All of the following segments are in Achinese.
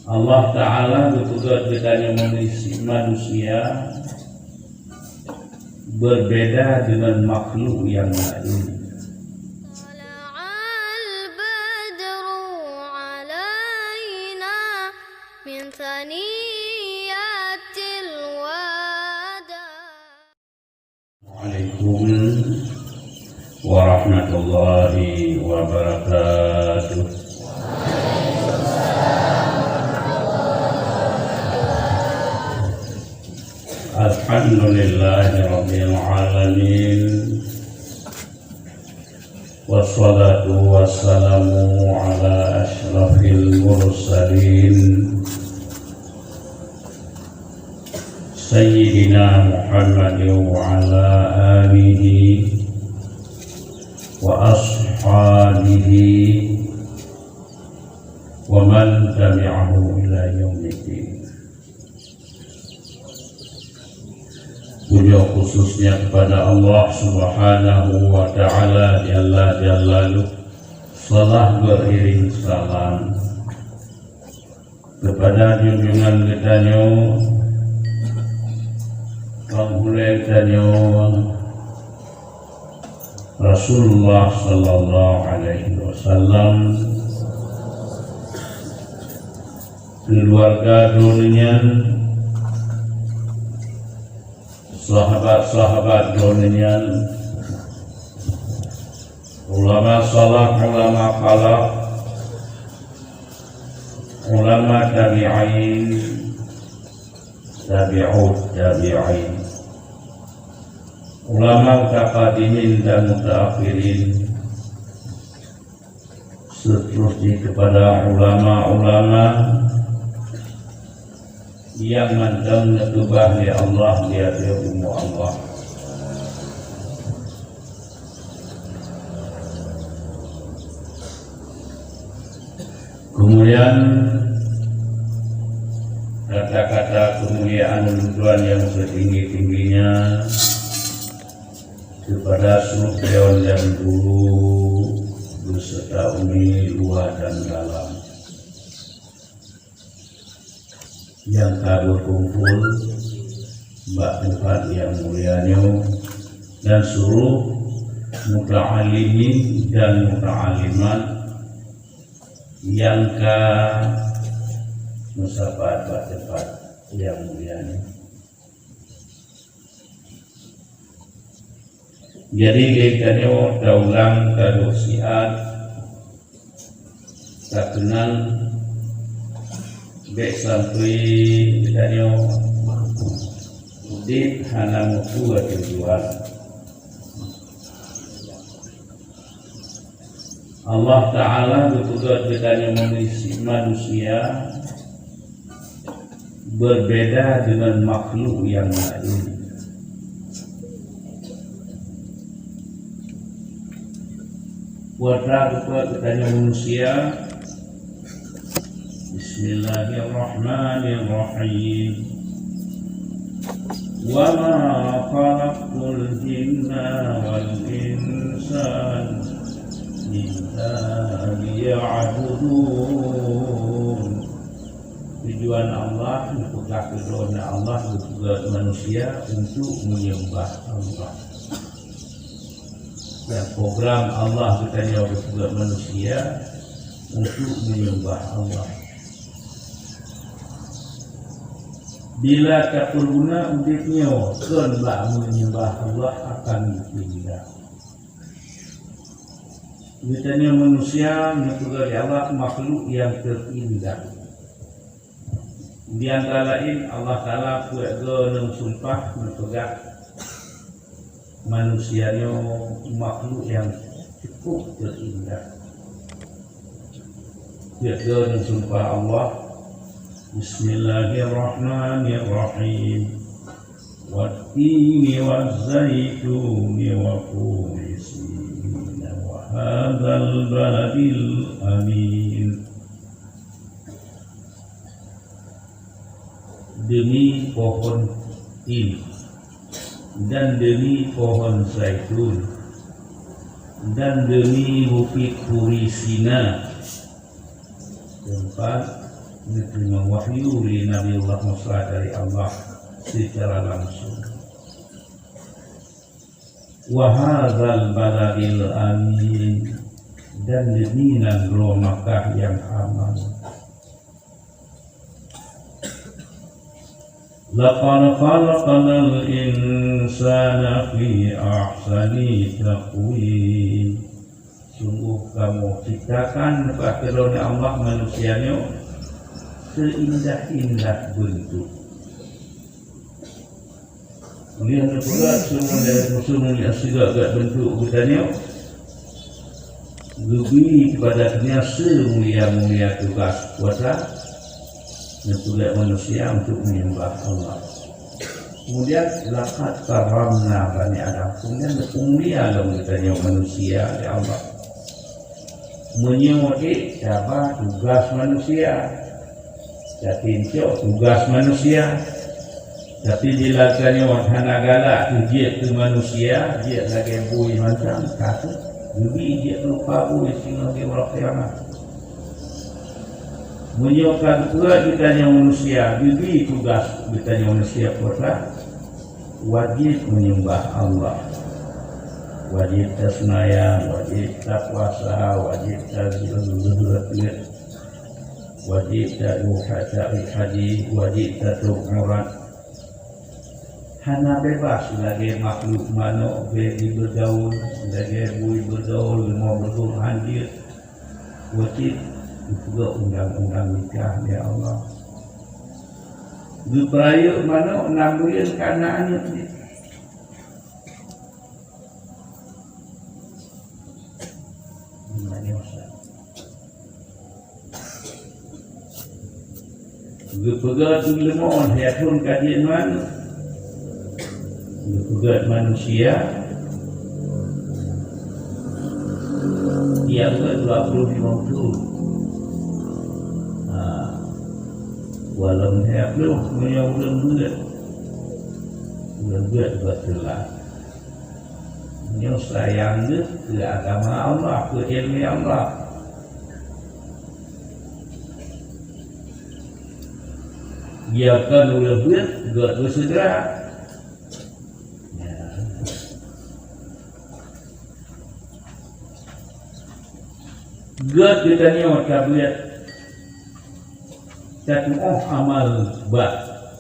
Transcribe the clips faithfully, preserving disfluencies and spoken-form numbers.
Allah Ta'ala geupeugét geutanyoe manusi-, manusia berbeda dengan makhluk yang lain. طلع البدر علينا من ثنيات الوداع. Assalamualaikum warahmatullahi wabarakatuh. Alhamdulillahirabbil alamin. Wassalatu wassalamu ala asyrafil mursalin, Sayyidina Muhammadin wa ala alihi wa ashabihi wa man tabi'ahu ila yaumiddin. Puja khususnya kepada Allah Subhanahu wa Ta'ala Jalla Jalaluh. Salah beriring salam kepada junjungan geutanyoe, Panghulée geutanyoe, Rasulullah sallallahu alaihi wasallam, keuluwarga droeneuh nyan, sahabat-sahabat droeneuh nyan, ulama salaf, ulama khalaf, ulama tabi'in, tabi'ut tabi'in, ulama mutaqaddimin dan mutaakhirin, seterusnya kepada ulama-ulama nyang mantong neukeubah lé Allah di ateueh umu Allah. Keumuliaan, kata-kata keumuliaan ulôn tuan nyang seutinggi-tingginya kepada seluruh dewan dan guru beserta umi luwa dan dalam nyang ka beukumpul bak teumpat nyang mulia nyoe, dan seluruh muta'allimin dan muta'allimat nyang ka meusapat bak teumpat nyang mulia nyoe. Jadi, lé tanyoe taulang taduek siat, takeunang bék sampoe tanyoe udeb hana meupeue tujuan. Allah Ta'ala geupeugét geutanyoe manusi-, manusia berbeda dengan makhluk yang lain. Kuasa geupeugét geutanyoe manusia. Bismillahirrahmanirrahim. Wa ma khalaqtul jinna wal insa illa liya'budun. Tujuan Allah, neupeugah keu droeneuh Allah geupeugét manusia untuk menyembah Allah. Dan program Allah geutanyoe geupeugét manusia untuk menyembah Allah. Bila tapeuguna udeb nyoe kon bak menyembah Allah akan geupeugah. Geutanyoe manusia neupeugah lé Allah makhluk nyang teuindah. Di antara laén, Allah Ta'ala peuet goe neusumpah neupeugah manusia nyoe makhluk nyang cukup teuindah. Peuet goe neusumpah Allah, Bismillahirrahmanirrahim. Wattini wazzaituni wa turi sinin wa hadzal baladil amin. Demi pohon tin, dan demi pohon zaitun, dan demi Bukit Turi Sina, teumpat Diterima wahyu lé Nabiullah Musa dari Allah secara langsung. Wa hadzal baladil amin, dan demi nanggroe Makkah nyang aman. Laqad khalaqnal insana fi ahsani taqwim. Sungguh kamoe ciptakan bak keudroe Allah manusia nyoe seindah-indah beuntuk. Ulih neupeugah sungguh, sungguh nyang sigak-gak beuntuk geutanyoe geubri keupada geutanyoe seumulia-mulia tugas kuasa neupeugah manusia untuk menyembah Allah. Kemudian, laqad karramna bani Adam. Kemudian, mulia lom geutanyoe manusia lé Allah. Meunyoe ék taba tugas manusia, tapi cok tugas manusia. Tapi bila tanyoe hana galak keu jeuet keu manusia, jeuet lagée bui mantong, ka kheueh geubri jeuet rupa bui singoh di uroe kiamat. Meunyoe ka geupeugah geutanyoe manusia, geubri tugas geutanyoe manusia peue? Wajéb menyembah Allah. Wajéb taseumayang, wajéb tapuasa, wajéb tazuhud, wajéb taduek haji, wajéb tatôb aurat. Hana beubaih lagée makhluk manok beu jibeurgaul, lagée bui beurgaul, leumo beurgaul hanjeuet. Wajéb geupeugah undang-undang nikah, ya Allah. Geupeurayeuk manok nam buleuen ka na aneuk jih. Geupeugah leumo lhée thon ka jeuet manok. Geupeugah manusia, ya, geupeugah dua ploh limong thon. Ha. Walom lhée ploh meunyoe ulôn beuet. Ulôn beuet bak teulat. Nyoe sayang geuh keu agama Allah, keu iéleumé Allah. Biarkan ulôn beuet, gét beuseudra. Gét geutanyoe tabeuet. Tatu'oh amal bak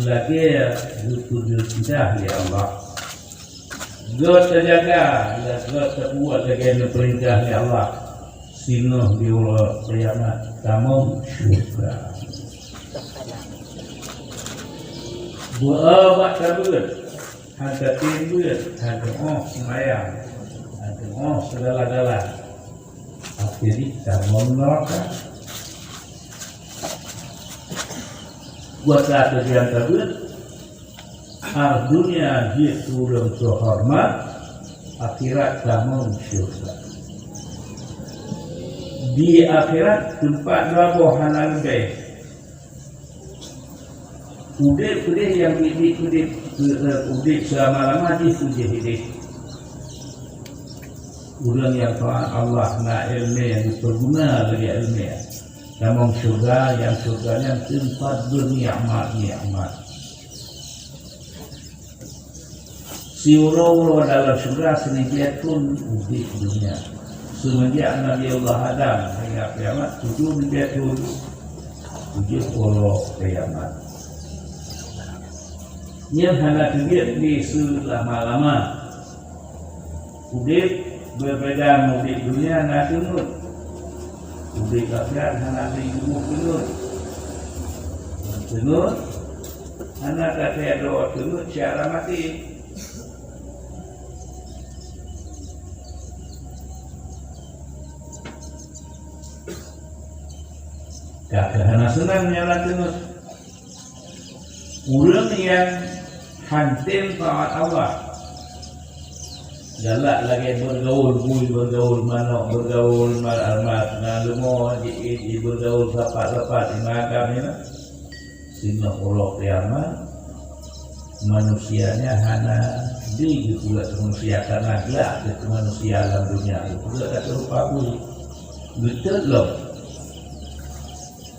lagée geupeurintah lé Allah. Gét tajaga, gét tabuet lagée neupeurintah lé Allah. Singoh di uroe kiamat tamong syeuruga. Beuet bak tabeuet, hana tem beuet, hana teu'oh seumayang, hana teu'oh seugala-gala. Akhé jih tamong neuraka. Kuasa keugian tabeuet, ar dunia jeuet ureuëng teuhoreumat, akhirat tamong syeuruga. Di akhirat teumpat dua boh hana leubeh. Udeb keudeh nyang biet-biet udeb, udeb seulama-lama jih keu jih udeb. Ureuëng nyang taát Allah na iéleumé nyang jipeuguna lagée iéleumé. Tamong syeuruga, nyang syeuruga nyan teumpat beunikmat-nikmat. Siuroe-uroe dalam syeuruga siribée thon udeb donya. Seumeunjak Nabi Allah Adam hingga kiamat tujoh ribée thon, tujoh uroe kiamat. Nyan hana teubiet di seulama-lama. Udeb beubeda ngon udeb donya na teungeut. Udeb akhirat hana lé teungeut. Teungeut hana tateudroe teungeut syara maté. Ka hana seunang nyan teungeut. Ureuëng nyang hántom taát Allah, galak lagée beurgaul bui, beurgaul manok, beurgaul ma-, ma-, na leumo, ji-, ji-, beurgaul sapat-sapat, di makam nyan. Singoh uroe kiamat, manusia nyan hana di geupeugét manusia, karena glak geupeugét manusia lam donya, geupeugét ka teurupa bui. Geutot lom.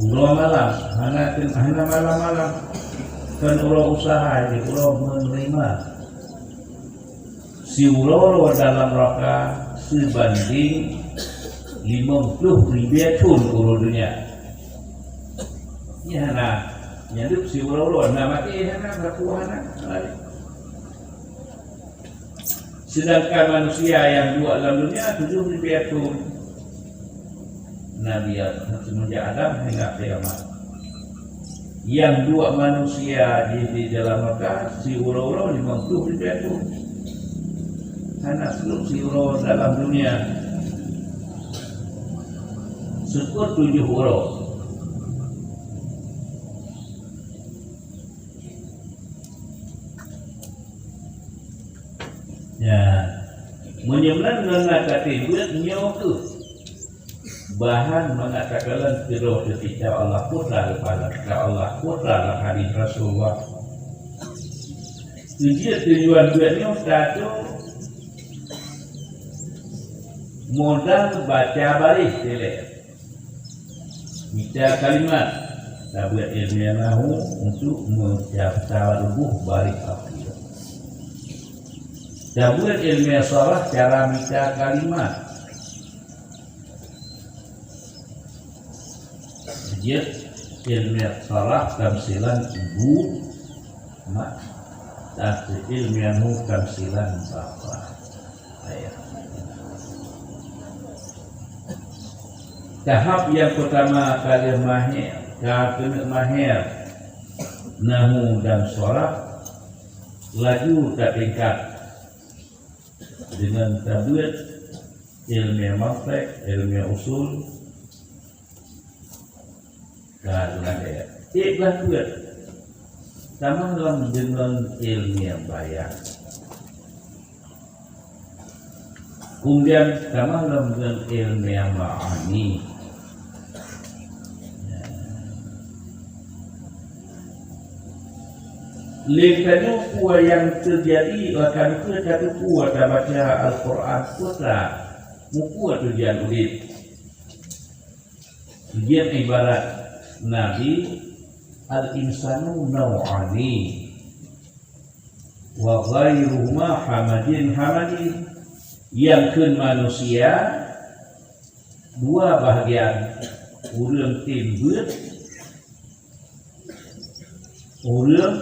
Uroe malam, hana, hana malam-malam. Kon uroe useuha jih, uroe meuneurimong. Siuroe-uroe dalam neuraka seubandéng limong ploh ribée thon uroe dônya. Nyan hana, nyan deuek siuroe-uroe, na maté hana, na peue hana, hana. Seudangkan manusia nyang duek lam dônya tujoh ribée thon. Nabi Adam, seumeunjak Adam hingga kiamat. Nyang duek manusia di, di dalam neuraka siuroe-uroe limong ploh ribée thon. Hana seuleubeh siuroe dalam dônya. Syukur tujoh uroe. Ya, meunyoe meunan ngon na katé beuet nyoe kheueh bahan mangat takalon keudroe teucok Allah Putra leupah ka Allah Putra lam hadis Rasulullah. Tujuan, tujuan beuet nyoe tato modal baca baréh dilèe. Mita kalimat, tabeuet ilmu nahu untuk meucapta rubuh baréh akhir. Tabeuet ilmu sarah cara mita kalimat. Jeuet ilmu sarah tamsilan ibu, mak, tapi ilmu nahu tamsilan bapa. Ayah. Tahap nyang peutama ka lheueh mahé, ka keuneuk mahé nahu dan sarah, laju tatingkat deungon tabeuet ilmu mantek, ilmu usul, ka lheueh mahé. Ék bah peuet, tamah lom deungon ilmu bayan. Keumudian tamah lom ngon ilmu ma'ani. Lé tanyoe peue nyang teujadi, akan peue tateupeue tabaca Al-Qur'an, peue sa, mupeue tujuan udép. Tujuan ibarat Nabi, al-insanu nau'ani. Wa ghairuhuma hamadin hamadin. Nyang kheun manusia dua bahagian, ureuëng tem beuet, ureuëng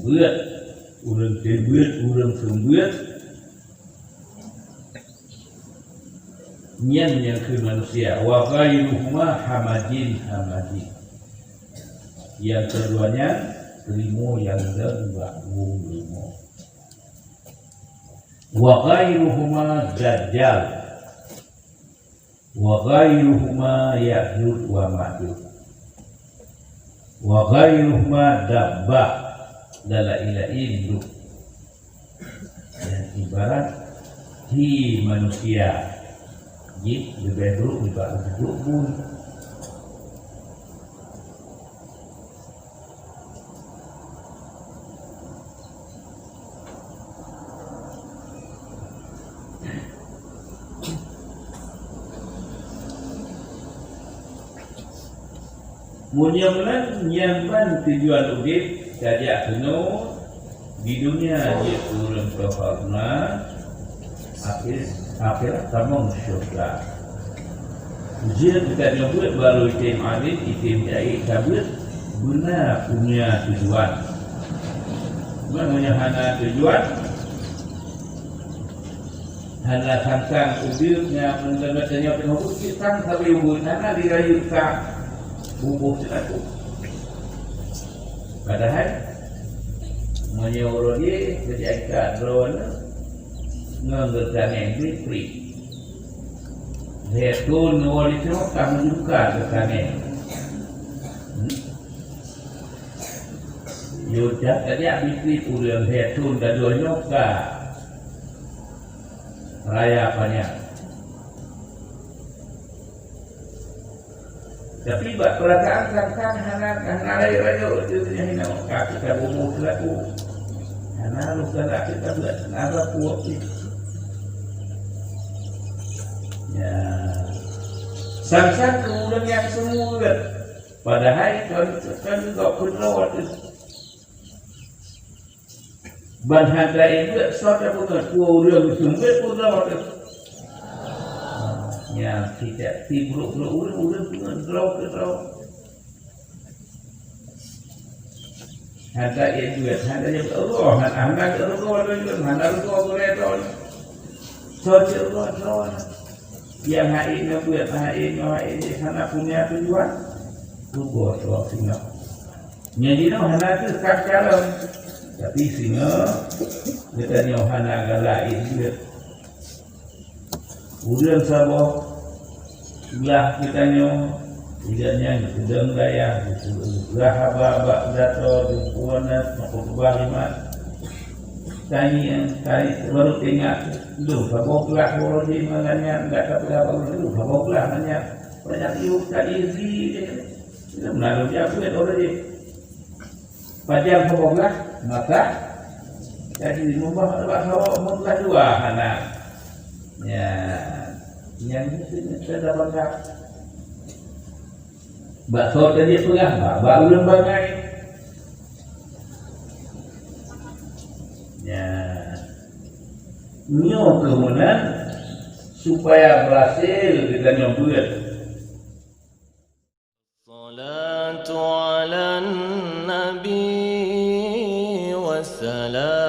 beuet, ureuëng tem beuet, ureuëng kheun beuet. Nyan nyang kheun manusia, wa ghairuhuma hamadin hamadin. Nyang keudua nyan, teurimong nyang lôn bak bumoe. Wa ghairuhuma dajjal. Wa ghairuhuma Ya'juj wa Ma'juj. Wa ghairuhuma dabbah, dan laén-laén duek. Nyang ibarat hi manusia, jih leubeh brok nibak duek bui. Meunyoe meunan, nyan ban tujuan udép, tajak keunoe di dunia jeuet ureuëng teuhoreumat, akhé-, akhirat tamong syeuruga. Jeuet geutanyoe beuet barô item alim, item jai, tabeuet beuna punya tujuan. Meunyoe hana tujuan, hana sangkang udeueng nyang meunan tanyoe teungoh beuet, sang sabe ubeut hana dirayeuk ka buboh teulaku. Padahai meunyoe uroe jih keujak ikat droeneuh ngon geutanyoe bri-bri. Lhèe thon nyoe di sinoe ka meununjukkan geutanyoe. Hmm? Yôh that tajak bri-bri ureuëng lhèe thon ka dua nyoe ka raya panyang. Tapi bak peurasaan sang-sang hana, hana rayeuk-rayeuk, itu nyang hina ka kita bumoe teulaku. Hana lôn galak kita buet, hana buet pih. Ya. Sang-sang keu ureuëng nyang seumeubeuet, padahai kon, kon gob keudroe teuh. Ban hana ié beuet soe tapeugah, peue ureuëng seumeubeuet keudroe teuh. Nyan cicak si brok-brok ureuëng, ureuëng peugah droe keudroe. Hana ié beuet, hana ié beuet Allah, hana, hana rugoe lôn, hana rugoe gurée droe. Soe cit rugoe droe? Nyang hai nyoe beuet, hai nyoe, hai nyoe hana punya tujuan. Rugoe droe singoh. Nyan jinoe hana teuh ka calon. Tapi singoh geutanyoe hana galak ié beuet. Ureuëng saboh glah geutanyoe, ureuëng nyan geudong dayah, geupeugah haba bak gata, geupeue na meukeubah iman. Tangieng, tangieng, baru teuingat, lôn saboh glah uroe jih ngon nyan, gata peugah bak ulôn, lôn saboh glah ngon nyan. Banyak yum tadi zi, lôn na lôn jak buet uroe jih. Pajan saboh glah, maka jadi meumbah bak saboh, meumbah dua hana. Ya, nyang mungkin saya dah bangga. Bak soe tadi peugah, bak, bak ulôn bangai. Ya. Nyoe keuh meunan supaya berhasil geutanyoe beuet. الصلاة على النبي والسلام